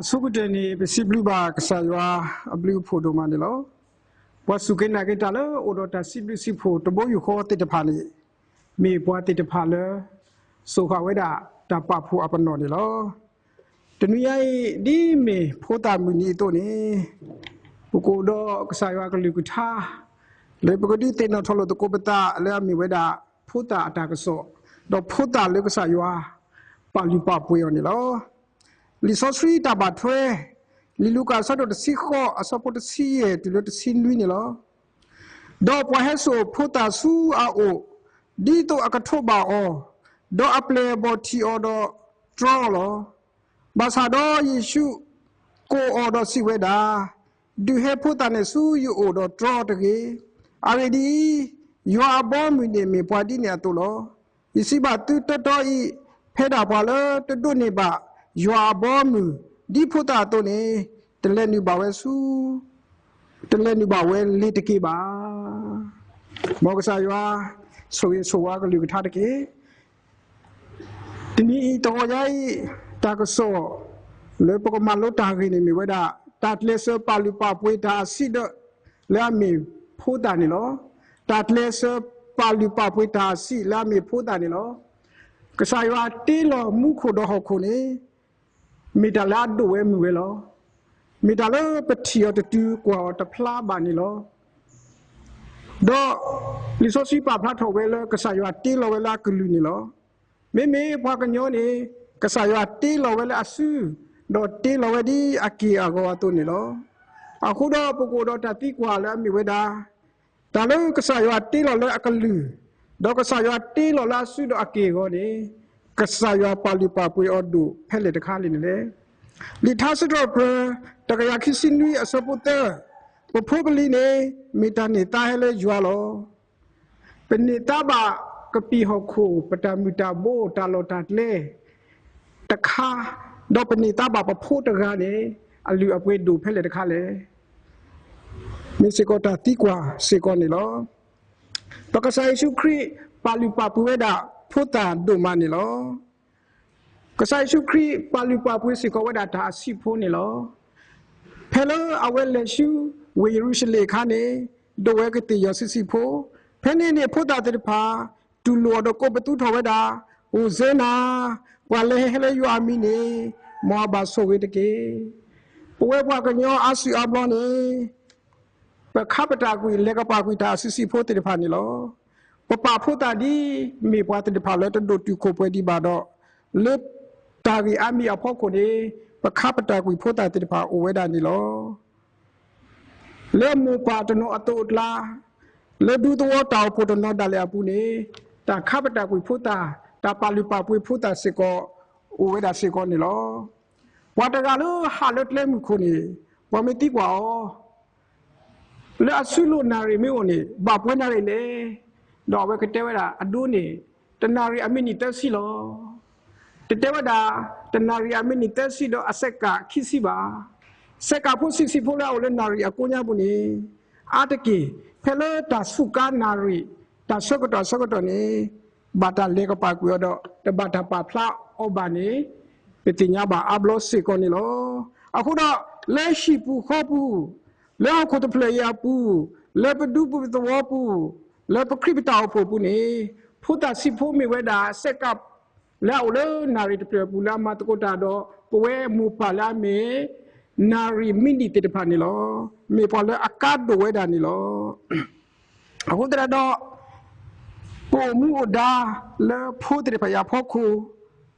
အဆိကတၢၢ်န့ၣ် ပစံးဘျုးဘၣ်ကစၢ်ယွၤအဘျုးအဖှိၣ်ဒိၣ်မးန့ၣ်လီၤ. ပှၤစူၢ်က့ၤနာ်က့ၤတၢ်လၢအိၣ်ဒီးတၢ်စံးဘျုးစံးဖှိၣ်တဘိယူၢ်ဃီသ့ၣ်တဖၣ်န့ၣ် မ့ၢ်ပှၤသ့ၣ်တဖၣ်လၢ စိာ်ဃာ်ဝဲဒၣ်တၢ်ပာ်ဖှိၣ်အပနီၣ်န့ၣ်လီၤ. တနွံညါအံၤ ဒ်မ့ၢ်ဖိသၣ်မုၢ်နံၤအသိးန့ၣ် ပကအိၣ်ဒီးကစၢ်ယွၤအကလုၢ်ကထါ လၢပကဒုးသ့ၣ်နီၣ်ထီၣ်လိာ်သကိးပသးလၢအမ့ၢ်ဝဲဒၣ် ဖိသၣ်အတၢ်ကစီၣ် ဒီးဖိသၣ်လၢကစၢ်ယွၤပာ်လုၢ်ပာ်ပှ့ၤအီၤန့ၣ်လီၤ. လံာ်စီဆှံတၢ်ဘၣ်ထွဲ လံာ်လူၤကၣ်အဆၢဒိၣ်တဆံဃိး အဆၢဖိတဆံယဲၢ်တုၤလၢတဆံနွံန့ၣ်လီၤ. ဒီးပှၤဟဲစိာ်ဖိသၣ်ဆူအအိၣ် ဒ်သိးအကထိးဘၣ်အီၤ, ဒီးအပျဲၢ်အဘီၣ်ထံၣ်အီၤဒီးတြီအီၤလီၤ. ဘၣ်ဆၣ်ဒီးယ့ၣ်ၡူးကိးအီၤဒီးစံးဝဲဒၣ်, ဒုးဟဲဖိသၣ်န့ၣ်ဆူယအိၣ်ဒီးတြီတဂ့ၤ. အဂ့ၢ်ဒ်အံၤ, ယွၤအဘီအမုၢ်န့ၣ်မ့ၢ်ပှၤဒ်န့ၣ်အသိးလီၤ. ယစံးဘၣ်သုတီတီအံၤ, ဖဲဒၣ်ပှၤလၢတဒိးန့ၢ်ဘၣ်ယွၤအဘီအမုၢ် ဒ်ဖိသၣ်အသိးန့ၣ်, တလဲၤနုာ်ဘၣ်ဝဲဆူ တလဲၤနုာ်ဘၣ်ဝဲလ့ၤတက့ၢ်ဘၣ်. မ်ကစၢ်ယွၤ ဆိၣ်ဂ့ၤဆိၣ်ဝါကလုၢ်ကထါတက့ၢ်. တနံၤအံၤတဂီၤညါအံၤ တၢ်ကစီၣ် လၢပကမၤလိတၢ်ဂ့ၢ်န့ၣ်မ့ၢ်ဝဲဒၣ် တၢ်ကျဲးစၢးပာ်လုၢ်ပာ်ပှ့ၤတၢ်အဆံးဒီး လၢအမ့ၢ်ဖိသၣ်န့ၣ်လီၤ. တၢ်ကျဲးစၢးပာ်လုၢ်ပာ်ပှ့ၤတၢ်အဆံးလၢအမ့ၢ်ဖိသၣ်န့ၣ်လီၤ. ကစၢ်ယွၤတ့လီၤမူခိၣ်ဒီးဟီၣ်ခိၣ်န့ၣ် မ့ၢ်တၢ်လၢအဒိၣ်ဝဲမုာ်ဝဲလီၤ. မ့ၢ်တၢ်လၢပထံၣ်အီၤတတုၤကွၢ်အီၤတဖျါဘၣ်န့ၣ်လီၤ. ဒီးလံာ်စီဆှံပာ်ဖျါထီၣ်ဝဲလၢကစၢ်ယွၤတ့လီၤဝဲလၢအကလုၢ်န့ၣ်လီၤ. မ့မ့ၢ်ပှၤကညီန့ၣ် ကစၢ်ယွၤတ့လီၤဝဲလၢအစု ဒီးတ့လီၤဝဲဒ်အက့ၢ်အဂီၤအသိးန့ၣ်လီၤ. အဃိဒီးပကအိၣ်ဒီးတၢ်သံကွၢ်လၢအမ့ၢ်ဝဲဒၣ် တၢ်လၢကစၢ်ယွၤတ့လီၤလၢအကလုၢ်, ဒီးကစၢ်ယွၤတ့လီၤလၢအစုဒီးအက့ၢ်အဂီၤန့ၣ် ကစၢ်ယွၤပာ်လုၢ်ပာ်ပှ့ၤအီၤဒိၣ်ဖဲလဲၣ်တခါန့ၣ်လဲၣ်. လံာ်ထါစံးထီၣ်ပတြၢၤ တကယၤခံဆံနွံအဆၢဖိသၢ, ပဖိပလံၤန့ၣ် မ့ၢ်တၢ်န့ၢ်သါဟဲလၢယွၤလီၤ. ပန့ၢ်သါဘၣ်ကပံာ်ဟီၣ်ခိၣ် ပတၢ်မုၢ်တၢ်ဘိ တၢ်လီၢ်တၢ်ကျဲ တခါ, ဒီးပန့ၢ်သါဘၣ်ပဖိတဂၤန့ၣ် အလုၢ်အပှ့ၤဒိၣ်ဖဲလဲၣ်တခါလဲၣ်. မ့ၢ်စ့ၢ်ကီးတၢ်သံကွၢ်စ့ၢ်ကီးန့ၣ်လီၤ. ပကစၢ်ယ့ၣ်ၡူးခရံာ် ပာ်လုၢ်ပာ်ပှ့ၤဝဲဒၣ်ဖိသၣ်ဒိၣ်မးန့ၣ်လီၤ. ကစၢ်ယ့ၣ်ၡူးခရံာ်ပာ်လုၢ်ပာ်ပှ့ၤစ့ၢ်ကီးဝဲဒၣ်တၢ်အဆံးဖိန့ၣ်လီၤ. ဖဲလၢအဝဲလဲၤဆူဝ့ၢ်ယရူၤၡလ့ၣ်အခါန့ၣ် ဒိးဝဲကသ့ၣ်ယီၤဆံးဆံးဖိ, ဖဲန့ၣ်န့ၣ် ဖိသၣ်သ့ၣ်တဖၣ် တူၢ်လိာ်အီၤဒီးကိးပသူထီၣ်ဝဲဒၣ်, ဟိၣ်စ့နၤ, ပှၤလၢဟဲဟဲလၢယွၤအမံၤန့ၣ် မ်အဘၣ်ဆိၣ်ဂ့ၤတက့ၢ်. ပဝဲပှၤကညီအါစုအါဘျီန့ၣ် ပခါပတာ်ကွံာ်လဲၤကပာ်ကွံာ်တၢ်အဆံးဆံးဖိသ့ၣ်တဖၣ်န့ၣ်လီၤ. ပပာ်ဖိသၣ်ဒ်မ့ၢ်ပှၤသ့ၣ်တဖၣ်လၢတဒိၣ်တုာ်ခိၣ်ပှဲၤဒံးဘၣ်ဒီး, လၢတၢ်ဂ့ၢ်အါမံၤအဖီခိၣ်န့ၣ် ပခါပတာ်ကွံာ်ဖိသၣ်သ့ၣ်တဖၣ်အိၣ်ဝဲဒၣ်န့ၣ်လီၤ. လၢမိၢ်ပၢ်တနီၤအသိးအကျါ, လၢဒူသဝီတၢ်အိၣ်ဖှိၣ်တနီၤဒၣ်လဲာ်အပူၤန့ၣ်, တၢ်ခါပတာ်ကွံာ်ဖိသၣ်, တၢ်ပာ်လုၢ်ပာ်ပှ့ၤဖိသၣ်စ့ၢ်ကီး အိၣ်ဝဲဒၣ်စ့ၢ်ကီးန့ၣ်လီၤ. ပှၤတဂၤလၢဟးလၢကျဲမုၢ်ခိၣ်န့ၣ်, ပှၤမ့ၢ်သံကွၢ်အီၤ လၢအစုလိာ်နၣ်ရံၣ်မ့ၢ်အိၣ်န့ၣ် ဘၣ်ပှဲၤနၣ်ရံၣ်လဲၣ်. ဒီးအဝဲကတဲဝဲဒၣ် အဒိန့ၣ် တနၣ်ရံၣ်အမံးနံးသၢဆံလီၤ. တတဲဝဲဒၣ် တနၣ်ရံၣ်အမံးနံးသၢဆံဒီးအစဲးကးခံဆံဘၣ်. စဲးကးဖိဆံးဆံးဖိလၢအအိၣ်လၢနၣ်ရံၣ်အကိးညါပူၤန့ၣ် အါတက့ၢ် ဖဲလၢတၢ်ဆူးကါနၣ်ရံၣ် တၢ်ဆၢကတီၢ်ဆၢကတီၢ်န့ၣ် ဘၣ်တၢ်လဲၤကပာ်ကွံာ်အီၤဒီး တဘၣ်တၢ်ပာ်ဖျါအီၤဘၣ်န့ၣ် ပသ့ၣ်ညါဘၣ်အါဘျီစ့ၢ်ကီးန့ၣ်လီၤ. အဃိဒီး လၢဟံၣ်ပူၤဃီပူၤ, လၢဟီၣ်ခိၣ်တဖျၢၣ်အံၤအပူၤ, လၢပဒူပသဝီပူၤ, လၢပခရံာ်ပတၢ်အိၣ်ဖှိၣ်ပူၤန့ၣ် ဖိသၣ်ဆံးဖိမ့ၢ်ဝဲဒၣ်စဲးကး လၢအအိၣ်လၢနၣ်ရံၣ်တဖျၢၣ်အပူၤလၢအမၤသကိးတၢ်ဒီး ပဝဲမိၢ်ပၢ်လၢအမ့ၢ် နၣ်ရံၣ်မံးနံးသ့ၣ်တဖၣ်န့ၣ်လီၤ. မ့ၢ်ပှၤလၢအကါဒိၣ်ဝဲဒၣ်န့ၣ်လီၤ. အဃိသတးဒီး ပအိၣ်မူအိၣ်ဒါလၢဖိသ့ၣ်တဖၣ်အံၤအဖီခိၣ်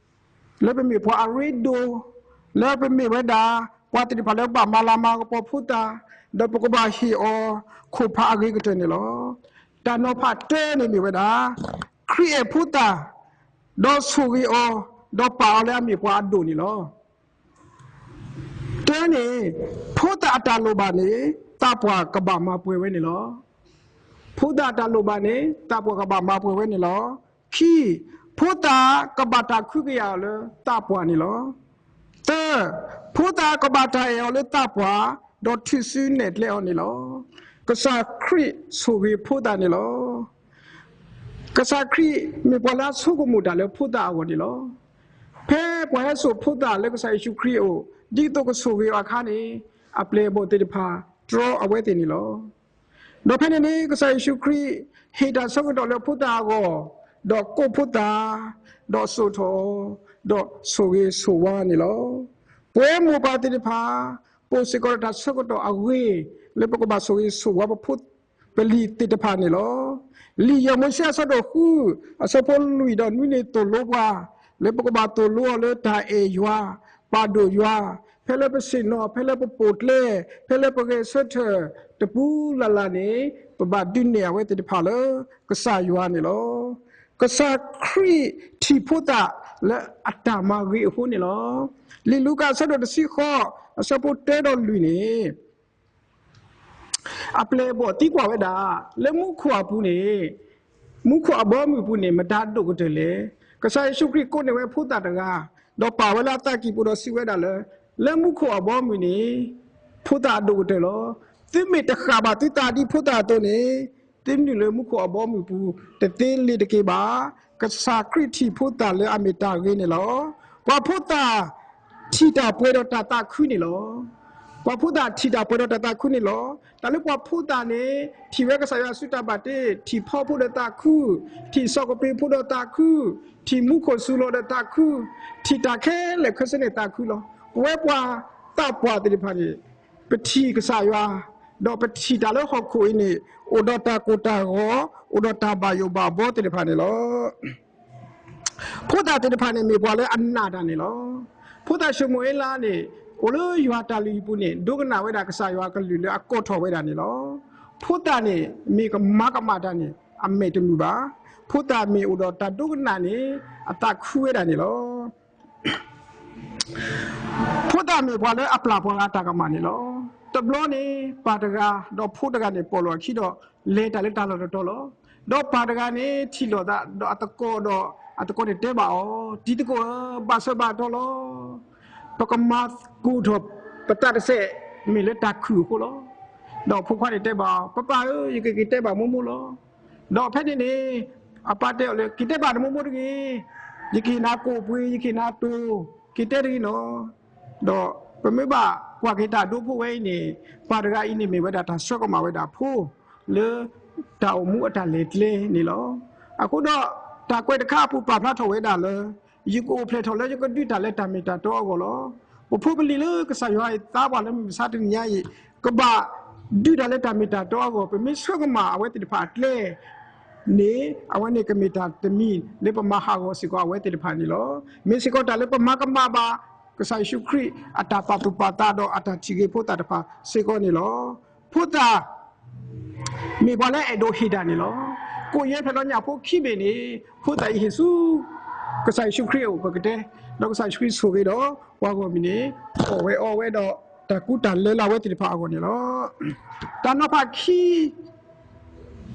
လၢပမ့ၢ်ပှၤအရ့ဒိၣ်, လၢပမ့ၢ်ဝဲဒၣ် ပှၤသ့ၣ်တဖၣ်လၢဘၣ်မၤလၤမၤကပီၤဖိသၣ်, ဒီးပကဘၣ်ဟ့ၣ်အီၤခိၣ်ဖးအဂ့ၤကတၢၢ်န့ၣ်လီၤ. တၢ်နီၤဖးတၢန့ၣ်မ့ၢ်ဝဲဒၣ် ခရံာ်အဲၣ်ဖိသၣ်, ဒီးဆိၣ်ဂ့ၤအီၤ, ဒီးပာ်အီၤလၢအမ့ၢ်ပှၤအဒိၣ်န့ၣ်လီၤ. တၢန့ၣ် ဖိသၣ်အတၢ်လိၣ်ဘၣ်န့ၣ် သးပှၢ်ကဘၣ်မၤပှဲၤဝဲန့ၣ်လီၤ. ဖိသၣ်အတၢ်လိၣ်ဘၣ်န့ၣ် သးပှၢ်ကဘၣ်မၤပှဲၤဝဲန့ၣ်လီၤ. ခံ, ဖိသၣ်ကဘၣ်တၢ်ခုကယာ်အီၤလၢသးပှၢ်န့ၣ်လီၤ. သၢ, ဖိသၣ်ကဘၣ်တၢ်အဲၣ်အီၤလၢသးပှၢ်, ဒီးထုးစုနဲၣ်ကျဲအီၤန့ၣ်လီၤ. ကစၢ်ခရံာ်ဆိၣ်ဂ့ၤဖိသၣ်န့ၣ်လီၤ. ကစၢ်ခရံာ်မ့ၢ်ပှၤလၢအဆိကမိၣ်တၢ်လၢဖိသၣ်အဂီၢ်န့ၣ်လီၤ. ဖဲပှၤဟဲစိာ်ဖိသၣ်လၢကစၢ်ယ့ၣ်ၡူးခရံာ်အအိၣ် ဒ်သိးကဆိၣ်ဂ့ၤအီၤအခါန့ၣ် အပျဲၢ်အဘီၣ်သ့ၣ်တဖၣ် တြီအဝဲသ့ၣ်န့ၣ်လီၤ. ဒီးဖဲန့ၣ်န့ၣ် ကစၢ်ယ့ၣ်ၡူးခရံာ် ဟ့ၣ်တၢ်ဆၢကတီၢ်လၢဖိသၣ်အဂီၢ်, ဒီးကိးဖိသၣ်, ဒီးစိာ်ထီၣ်, ဒီးဆိၣ်ဂ့ၤဆိၣ်ဝါန့ၣ်လီၤ. ပဝဲမိၢ်ပၢ်သ့ၣ်တဖၣ် ပိာ်စ့ၢ်ကီးဒီးတၢ်ဆၢကတီၢ်အဂ့ၤ လၢပကဘၣ်ဆိၣ်ဂ့ၤဆိၣ်ဝါပဖိ ပလံၤသ့ၣ်တဖၣ်န့ၣ်လီၤ. လံာ်ယဲၢ်မိၤၡ့အဆၢဒိၣ်ဃု အဆၢဖိလွံၢ်ဒီးနွံန့ၣ်သိၣ်လိပှၤ လၢပကဘၣ်သိၣ်လိအီၤလၢတၢ်အဲၣ်ယွၤ, ပာ်ဒိၣ်ယွၤ, ဖဲလၢပဆ့ၣ်နီၤ, ဖဲလၢပပိာ်ကျဲ, ဖဲလၢပဂဲၤဆၢထၢၣ်တပူၤလၢ်လၢ်န့ၣ် ပဘၣ်ဒုးနဲၣ်အဝဲသ့ၣ်တဖၣ်လၢ ကစၢ်ယွၤန့ၣ်လီၤ. ကစၢ်ခရံာ်ထံၣ်ဖိသၣ်လၢအတၢ်မၤဂ့ၤအဃိန့ၣ်လီၤ. လံာ်လူၤကၣ်အဆၢဒိၣ်တဆံဃိး အဆၢဖိတၢဒီးလွံၢ်န့ၣ် အပျဲၢ်အဘီၣ်သံကွၢ်ဝဲဒၣ် လၢမူခိၣ်အပူၤန့ၣ်, မူခိၣ်အဘီအမုၢ်အပူၤန့ၣ် မတၤဒိၣ်ကတၢၢ်လဲၣ်. ကစၢ်ယ့ၣ်ၡူးခရံာ်ကိးန့ၢ်ဝဲဖိသၣ်တဂၤ, ဒီးပာ်ဝဲလၢအသးကံၢ်ပူၤဒီးစံးဝဲဒၣ်လၢ လၢမူခိၣ်အဘီအမုၢ်န့ၣ် ဖိသၣ်အဒိၣ်ကတၢၢ်လီၤ. သုမ့ၢ်တဃၣ်ဘၣ်သုသးဒ်ဖိသၣ်အသိးန့ၣ် သုနုာ်လၢမူခိၣ်အဘီအမုၢ်ပူၤ တသ့လ့ၤတက့ၤဘၣ်. ကစၢ်ခရံာ်ထံၣ်ဖိသၣ်လၢအမ့ၢ်တၢ်ဂ့ၤန့ၣ်လီၤ. ပှၤဖိသၣ် ထံၣ်တၢ်ပှဲၤဒီးတၢ်သးခုန့ၣ်လီၤ. ပှၤဖိသၣ်ထံၣ်တၢ်ပှဲၤဒီးတၢ်သးခုန့ၣ်လီၤ. တၢ်လၢပှၤဖိသၣ်န့ၣ် ထံၣ်ဝဲကစၢ်ယွၤအစုတၢ်ဘၣ်တ့, ထံၣ်ဖီဖိဒီးသးခု, ထံၣ်စီၤကပ့းဖိဒီးသးခု, ထံၣ်မူခိၣ်စူၤလီၤဒီးသးခု, ထံၣ်တၢ်ခဲလၢာ်ခဲဆ့န့ၣ်သးခုလီၤ. ပဝဲပှၤသးပှၢ်သ့ၣ်တဖၣ်န့ၣ် ပထံၣ်ကစၢ်ယွၤ, ဒီးပထံၣ်တၢ်လၢဟီၣ်ခိၣ်အံၤန့ၣ် အိၣ်ဒီးတၢ်ကိၢ်တၢ်ဂီၤ, အိၣ်ဒီးတၢ်ဘၣ်ယိၣ်ဘၣ်ဘီသ့ၣ်တဖၣ်န့ၣ်လီၤ. ဖိသၣ်သ့ၣ်တဖၣ်န့ၣ်မ့ၢ်ပှၤလၢအနာ်တၢ်န့ၣ်လီၤ. ဖိသၣ်ၡမူၤအ့လးန့ၣ် အိၣ်လၢယွၤတၢ်လုၢ်ဟံၣ်ပူၤန့ၣ် ဒိကနၣ်ဝဲဒၣ်ကစၢ်ယွၤအကလုၢ်လၢအကိးထီၣ်ဝဲဒၣ်န့ၣ်လီၤ. ဖိသၣ်န့ၣ် မ့ၢ်ကမၤကမၣ်တၢ်န့ၣ် အမဲာ်တမုာ်ဘၣ်. ဖိသၣ်မ့ၢ်အိၣ်ဒီးတၢ်ဒိကနၣ်န့ၣ် အသးခုဝဲဒၣ်န့ၣ်လီၤ. ဖိသၣ်မ့ၢ်ပှၤလၢအပျၢ်ပှၤဂၤတၢ်ကမၣ်န့ၣ်လီၤ. တဘျီန့ၣ် ပၢ်တဂၤ ဒီးဖိတဂၤန့ၣ် ပိာ်လိာ်အခံဒီး လဲၤတၢ်လၢတၢ်လီၢ်တတီၤလီၤ. ဒီးပၢ်တဂၤန့ၣ် ထံၣ်လိာ်သးဒီးအသကိးဒီး အသကိးန့ၣ်တဲဘၣ်အီၤ, တံၤသကိးဧၢ, ဘၣ်ဆၢဘၣ်တီၤလီၤ. ပကမၤကိၢ်ထီၣ်ပသးတစဲး မ့ၢ်လၢတၢ်ခုၣ်အဃိလီၤ. ဒီးဖိခွါန့ၣ်တဲဘၣ်အီၤ, ပၢ်ပၢ်ဧၢ, ယကက့ၤတဲဘၣ်မိၢ်မိၢ်လီၤ. ဒီးဖဲန့ၣ်န့ၣ် အပၢ်တဲအီၤလၢ က့ၤတဲဘၣ်နမိၢ်မိၢ်တဂ့ၤ, ယကဟ့ၣ်နၤကိၣ်ပှ့ၤ, ယကဟ့ၣ်နၤတိၤ, က့ၤတဲတဂ့ၤနီၤ. ဒီးပမ့ၢ်ဘၣ်ကွၢ်က့ၤတၢ်ဒိဖိဝဲအံၤန့ၣ် ပၢ်တဂၤအံၤန့ၣ်မ့ၢ်ဝဲဒၣ်တၢ်ဆၢကမၣ်ဝဲဒၣ်ဖိ လၢတၢ်အိၣ်မူအတၢ်လဲၤကျဲန့ၣ်လီၤ. အဃိဒီး တၢ်ကွဲးတခါအပူၤပာ်ဖျါထီၣ်ဝဲဒၣ်လၢ ယကအိၣ်ဖျဲၣ်ထီၣ်လၢယကဒုးတၢ်လၢတၢ်မ့ၢ်တၢ်တီအဂီၢ်လီၤ. ပဖိပလံၤလၢကစၢ်ယွၤအံၤသါပှၤလၢမုၢ်မဆါတနံၤညါအံၤ ကဘၣ်ဒုးတၢ်လၢတၢ်မ့ၢ်တၢ်တီအဂီၢ် ပမ့ၢ်ဆၢကမၣ်အဝဲသ့ၣ်တဖၣ်အကျဲ န့ၣ် အဝဲန့ၣ်ကမ့ၢ်တၢ်တမံၤလၢပမၤဟးဂီၤစ့ၢ်ကီးအဝဲသ့ၣ်တဖၣ်န့ၣ်လီၤ. မ့ၢ်စ့ၢ်ကီးတၢ်လၢပမၤကမၣ်ဘၣ် ကစၢ်ယ့ၣ်ၡူးခရံာ်အတၢ်ပာ်သူၣ်ပာ်သးဒီးအတၢ်ထံၣ်ဂ့ၤဖိသၣ်တဖၣ်စ့ၢ်ကီးန့ၣ်လီၤ. ဖိသၣ် မ့ၢ်ပှၤလၢအအဲၣ်ဒိးဟ့ၣ်တၢ်န့ၣ်လီၤ. ကိးယဲၢ်ဖျၢၣ်ဒီးညၣ်ဖိခံဘ့ၣ်န့ၣ် ဖိသၣ်အံၤဟ့ၣ်ဆူ ကစၢ်ယ့ၣ်ၡူးခရံာ်အအိၣ်ပကတဲ, ဒီးကစၢ်ယ့ၣ်ၡူးခရံာ်ဆိၣ်ဂ့ၤဒီး ပှၤဂီၢ်မုၢ်န့ၣ် အီၣ်ဝဲအီဝဲဒီး တၢ်ကူတၢ်လဲလၢအဝဲသ့ၣ်တဖၣ်အဂီၢ်န့ၣ်လီၤ. တၢ်နီၤဖးခံ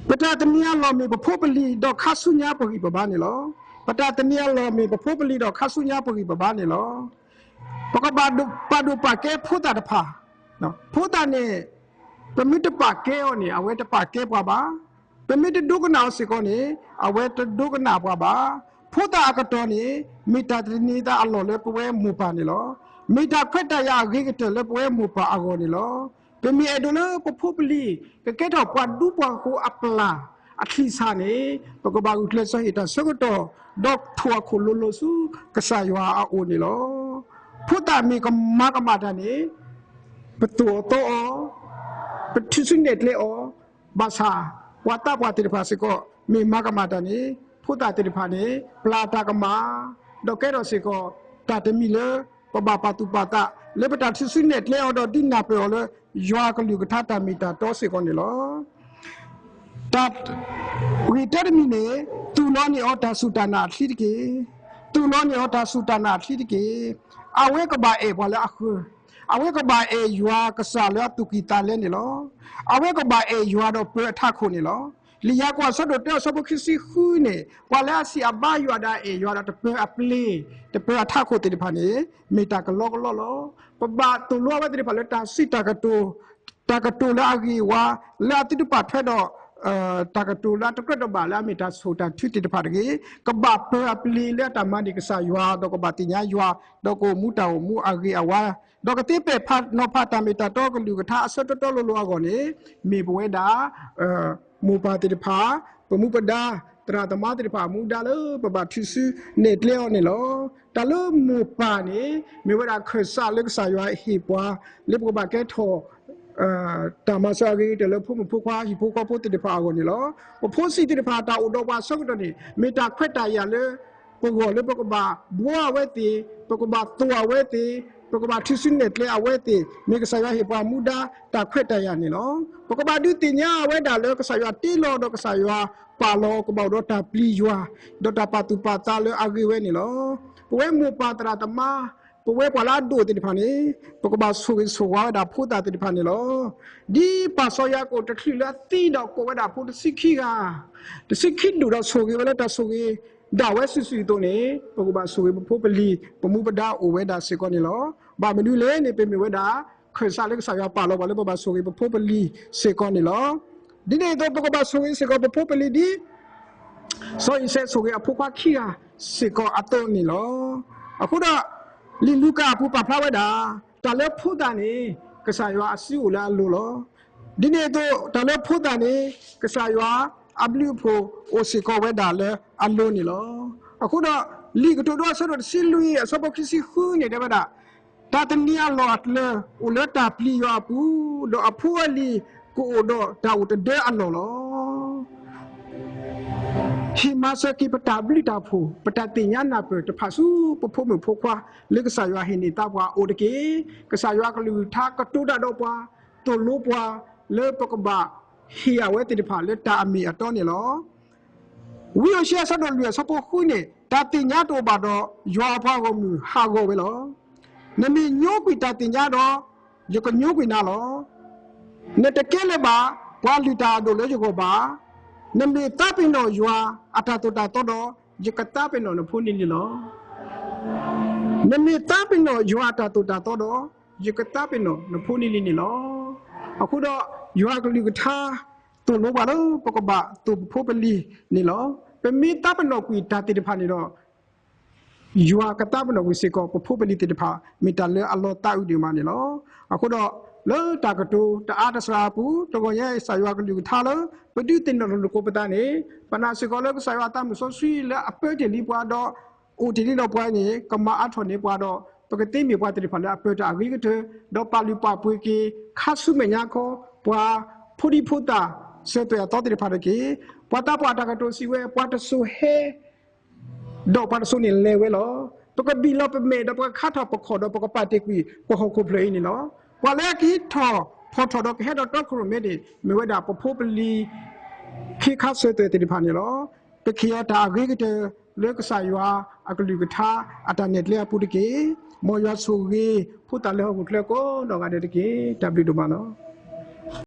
ပတၢ်သန့ၤအလီၢ်မ့ၢ်ပဖိပလံၤဒီးခါဆူညါပဂံၢ်ပဘါန့ၣ်လီၤ. ပတၢ်သန့ၤအလီၢ်မ့ၢ်ပဖိပလံၤဒီးခါဆူညါပဂံၢ်ပဘါန့ၣ်လီၤ. ပကဘၣ်ဒိပာ်ဒိၣ်ပာ်ကဲဖိသၣ်တဖၣ်, ဖိသၣ်န့ၣ် ပမ့ၢ်တပာ်ကဲအီၤန့ၣ် အဝဲတပာ်ကဲပှၤဘၣ်. ပမ့ၢ်တဒိကနၣ်အီၤစ့ၢ်ကီးန့ၣ် အဝဲတဒိကနၣ်ပှၤဘၣ်. ဖိသၣ်အကတီၢ်န့ၣ် မ့ၢ်တၢ်သန့ၤသးအလီၢ်လၢပဝဲမိၢ်ပၢ်န့ၣ်လီၤ. မ့ၢ်တၢ်ခွဲးတၢ်ယာ်အဂ့ၤကတၢၢ်လၢပဝဲမိၢ်ပၢ်အဂီၢ်န့ၣ်လီၤ. ပမ့ၢ်အဲၣ်ဒိးလၢပဖိပလံၤ ကကဲထီၣ်ပှၤဒူပှၤယိၤအပျၢ်အချံၣ်စၢ်န့ၣ် ပကဘၣ်ဂုာ်ကျဲးစၢးဟ့ၣ်တၢ်ဆၢကတီၢ် ဒီးထိၣ်အခိၣ်လိၤလိၤဆူကစၢ်ယွၤအအိၣ်န့ၣ်လီၤ. ဖိသၣ်မ့ၢ်ကမၤကမၣ်တၢ်န့ၣ် ပသိၣ်အီၤသီအီၤ, ပထုးစုနဲၣ်ကျဲအီၤ, ဘၣ်ဆၣ် ပှၤသးပှၢ်သ့ၣ်တဖၣ်စ့ၢ်ကီး မ့ၢ်မၤကမၣ်တၢ်န့ၣ် ဖိသၣ်သ့ၣ်တဖၣ်န့ၣ် ပျၢ်တၢ်ကမၣ်, ဒီးကဲထီၣ်စ့ၢ်ကီး တၢ်တမံၤလၢ ပဘၣ်ပာ်သူၣ်ပာ်သး လၢပတၢ်ထုးစုနဲၣ်ကျဲအီၤဒီးဒုးနၢ်ပၢၢ်အီၤလၢ ယွၤအကလုၢ်ကထါတၢ်မ့ၢ်တၢ်တီစ့ၢ်ကီးန့ၣ်လီၤ. တၢ်ဂ့ၢ်တၢတမံၤန့ၣ် သူၣ်လီၤန့ၢ်အီၤတၢ်စူၢ်တၢ်နာ်အချံတက့ၢ်. သူၣ်လီၤန့ၢ်အီၤတၢ်စူၢ်တၢ်နာ်အချံတက့ၢ်. အဝဲကဘၣ်အဲၣ်ပှၤလၢအဃၢၤ, အဝဲကဘၣ်အဲၣ်ယွၤကစၢ်လၢအသူၣ်ကံၢ်သးလဲန့ၣ်လီၤ. အဝဲကဘၣ်အဲၣ်ယွၤဒီးပၢအထးခိၣ်န့ၣ်လီၤ. လံာ်ယၤကိာ်အဆၢဒိၣ်တၢအဆၢဖိခံဆံဃုန့ၣ် ပှၤလၢအစံးအဘါယွၤဒီးအအဲၣ်ယွၤဒီးတပၢအပျ့ၤ, တပၢအထးခိၣ်သ့ၣ်တဖၣ်န့ၣ် မ့ၢ်တၢ်ကလီကလီလီၤ. ပဘၣ်သိၣ်လိအဝဲသ့ၣ်တဖၣ်လၢတၢ်စံးတၢ်ကတိၤ, တၢ်ကတိၤလၢအဂ့ၤဝါ, လၢအသုတပာ်ထွဲဒီး တၢ်ကတိၤလၢအတကြၢးတဘၣ်လၢအမ့ၢ်တၢ်ဆိၣ်တၢ်ထုသ့ၣ်တဖၣ်တဂ့ၤ, ကဘၣ်ပၢၤအပျ့ၤလၢအတၢ်မၤန့ၢ်ကစၢ်ယွၤ ဒီးကဘၣ်သ့ၣ်ညါယွၤ, ဒီးကအိၣ်မူတၢ်အိၣ်မူအဂ့ၤအဝါ, ဒီးကသ့ပဲာ်ဖးနီၤဖးတၢ်မ့ၢ်တၢ်တီကလုၢ်ကထါအဆၢတီတီလိၤလိၤအဂီၢ်န့ၣ်, မ့ၢ်ပဝဲဒၣ် မိၢ်ပၢ်သ့ၣ်တဖၣ်, ပမူပဒါ, သရၣ်သမါသ့ၣ်တဖၣ် မူဒါလၢပဘၣ်ထုးစုနဲၣ်ကျဲအီၤန့ၣ်လီၤ. တၢ်လၢမိၢ်ပၢ်န့ၣ် မ့ၢ်ဝဲဒၣ်ခၢၣ်စးလၢကစၢ်ယွၤဟ့ၣ်ပှၤ လၢပကဘၣ်ကဲထီၣ် တၢ်မၤစၢၤအဂ့ၤကတၢၢ်လၢဖိမုၣ်ဖိခွါ ဟံၣ်ဖိဃီဖိသ့ၣ်တဖၣ်အဂီၢ်န့ၣ်လီၤ. ပဖိဆံးသ့ၣ်တဖၣ် တၢ်အိၣ်ဒီးပှၤအဆၢကတီၢ်န့ၣ် မ့ၢ်တၢ်ခွဲးတၢ်ယာ်လၢ ပဂီၢ်လၢပကဘၣ်ဘှီအဝဲသ့ၣ်, ပကဘၣ်သိၣ်အဝဲသ့ၣ်, ပကဘၣ်ထုးစုနဲၣ်ကျဲအဝဲသ့ၣ် မ့ၢ်ကစၢ်ယွၤဟ့ၣ်ပှၤမူဒါတၢ်ခွဲးတၢ်ယာ်န့ၣ်လီၤ. ပကဘၣ်ဒုးသ့ၣ်ညါအဝဲဒၣ်လၢကစၢ်ယွၤတ့လီၤဒီးကစၢ်ယွၤပာ်လီၤ ကဘၣ်အိၣ်ဒီးတၢ်ပျံၤယွၤ ဒီးတၢ်ပာ်သူၣ်ပာ်သးလၢအဂ့ၤဝဲန့ၣ်လီၤ. ပဝဲမိၢ်ပၢ်သရၣ်သမါ ပဝဲပှၤလၢအဒိၣ်သ့ၣ်တဖၣ်န့ၣ် ပကဘၣ်ဆိၣ်ဂ့ၤဆိၣ်ဝါဝဲဒၣ်ဖိသၣ်သ့ၣ်တဖၣ်န့ၣ်လီၤ. ဒ်ပၢ်စီၤယၤကိာ်တချုးလၢအသံဒီးကိးဝဲဒၣ်ဖိတဆံခံဂၤ, တဆံခံဒူၣ်ဒီးဆိၣ်ဂ့ၤဝဲလၢတၢ်ဆိၣ်ဂ့ၤဒၣ်ဝဲစုာ်စုာ်အသိးန့ၣ် ပကဘၣ်ဆိၣ်ဂ့ၤပဖိပလံၤ ပမူပဒါအိၣ်ဝဲဒၣ်စ့ၢ်ကီးန့ၣ်လီၤ. ဘၣ်မနုၤလဲၣ်န့ၣ် ပမ့ၢ်ဝဲဒၣ် ခၢၣ်စးလၢကစၢ်ယွၤပာ်လီၤပှၤလၢပဘၣ်ဆိၣ်ဂ့ၤပဖိပလံၤစ့ၢ်ကီးန့ၣ်လီၤ. ဒ်န့ၣ်အသိး ပကဘၣ်ဆိၣ်ဂ့ၤစ့ၢ်ကီးပဖိပလံၤဒ် စီၤအံၤစဲးဆိၣ်ဂ့ၤအဖိခွါခံဂၤစ့ၢ်ကီးအသိးန့ၣ်လီၤ. အဃိဒီး လံာ်လူၤကၣ်အပူၤပာ်ဖျါဝဲဒၣ် တၢ်လၢဖိသၣ်န့ၣ် ကစၢ်ယွၤအစုအိၣ်လၢအလိၤလီၤ. ဒ်န့ၣ်အသိး တၢ်လၢဖိသၣ်န့ၣ် ကစၢ်ယွၤအဘျုးအဖှိၣ်အိၣ်စ့ၢ်ကီးဝဲဒၣ်လၢအလိၤန့ၣ်လီၤ. အဃိဒီး လံာ်ကတိၤဒိအဆၢဒိၣ်တဆံလွံၢ် အဆၢဖိခံဆံဃုန့ၣ် တဲဝဲဒၣ် တၢ်သန့ၤအလီၢ်အကျၢၤ အိၣ်လၢတၢ်ပျံၤယွၤအပူၤ, ဒီးအဖိအလံၤကအိၣ်ဒီးတၢ်အိၣ်တဒၢအလီၢ်လီၤ. ဟ့ၣ်မၤစၢၤက့ၤပတၢ်ဘျုးတၢ်ဖှိၣ် ပတၢ်သ့ၣ်ညါနၢ်ပၢၢ်တဖၣ်ဆူပဖိမုၣ်ဖိခွါ လၢကစၢ်ယွၤဟ့ၣ်န့ၢ်သါပှၤအိၣ်တက့ၢ်. ကစၢ်ယွၤကလုၢ်ကထါကတိၤတၢ်ဒီးပှၤ, သိၣ်လိပှၤ လၢပကဘၣ်ဟ့ၣ်အဝဲသ့ၣ်တဖၣ်လၢတၢ်အမ့ၢ်အတီန့ၣ်လီၤ. ဝံဧိၤၡ့ယၤအဆၢဒိၣ်လွံၢ်အဆၢဖိဃုန့ၣ် တၢ်သ့ၣ်ညါတအိၣ်ဘၣ်ဒီး ယွၤအပှၤဂီၢ်မုၢ်ဟးဂီၤဝဲလီၤ. နမ့ၢ်ညိကွံာ်တၢ်သ့ၣ်ညါဒီး ယကညိကွံာ်နၤလီၤ. နတကဲလၢၤဘၣ် ပှၤလုၢ်တၢ်အဒိၣ်လၢယဂီၢ်ဘၣ်. နမ့ၢ်သးပ့ၤနီၣ်ယွၤအတၢ်သိၣ်တၢ်သီဒီး ယကသးပ့ၤနီၣ်နဖိနလံၤလီၤ. နမ့ၢ်သးပ့ၤနီၣ်ယွၤအတၢ်သိၣ်တၢ်သီဒီး ယကသးပ့ၤနီၣ်နဖိနလံၤန့ၣ်လီၤ. အဃိဒီး ယွၤကလုၢ်ကထါ သိၣ်လိပှၤလၢပကဘၣ်သိၣ်ပဖိပလံၤန့ၣ်လီၤ. ပမ့ၢ်သးပ့ၤနီၣ်ကွံာ်တၢ်သ့ၣ်တဖၣ်န့ၣ်ဒီး ယွၤကသးပ့ၤနီၣ်ကွံာ်စ့ၢ်ကီး ပဖိပလံၤသ့ၣ်တဖၣ် မ့ၢ်တၢ်လၢအလီၤသးအုးဒံးမးန့ၣ်လီၤ. အဃိဒီး လၢတၢ်ကတိၤတအါတစှၤအပူၤ တဂီၤညါအံၤ ကစၢ်ယွၤကလုၢ်ကထါလၢ ပဒုးသ့ၣ်နီၣ်လိာ်လိာ်ကိးပသးန့ၣ် ပနာ်စ့ၢ်ကီးလၢကစၢ်ယွၤအသးမုၢ်စီဆှံလၢအပၢတ့ၢ်လံပှၤဒီး အိၣ်တ့ၢ်လံဒီးပှၤန့ၣ် ကမၤအါထီၣ်န့ၢ်ပှၤဒီး ပကသ့မ့ၢ်ပှၤသ့ၣ်တဖၣ်လၢအပၢတၢ်အဂ့ၤကတၢၢ် ဒီးပာ်လုၢ်ပာ်ပှ့ၤက့ၤ ခါဆူမဲာ်ညါခီ ပှၤဖိဒံဖိသၣ် စၢၤသွဲၣ်အသီသ့ၣ်တဖၣ်တက့ၢ်. ပှၤသးပှၢ်တၢ်ကတိၤစံးဝဲ ပှၤတစိၤဟဲ ဒီးပှၤတစိၤန့ၣ်လဲၤဝဲလီၤ. ပကဘံၣ်လီၤပမဲာ်ဒီးပကခါထီၣ်ပခီၣ်ဒီးပကပာ်တ့ၢ်ကွံာ် ပဟီၣ်ခိၣ်ဖျၢၣ်အံၤန့ၣ်လီၤ. ပှၤလၢအကဟံးထီၣ်ဖီၣ်ထီၣ်ဒီးကဟဲဒီးတီခိၣ်ရိၣ်မဲန့ၣ် မ့ၢ်ဝဲဒၣ်ပဖိပလံၤ ခ့ခါစၢၤသွဲၣ်သ့ၣ်တဖၣ်န့ၣ်လီၤ. ပကဟ့ၣ်အီၤတၢ်အဂ့ၤကတၢၢ် လၢကစၢ်ယွၤအကလုၢ်ကထါအတၢ်နဲၣ်ကျဲအပူၤတက့ၢ်. မ်ယွၤဆိၣ်ဂ့ၤ ဖိသၣ်လၢဟီၣ်ခိၣ်ချၢကိးနီၢ်ဂၤဒဲးတက့ၢ်. တၢ်ဘျုးဒိၣ်မးလီၤ.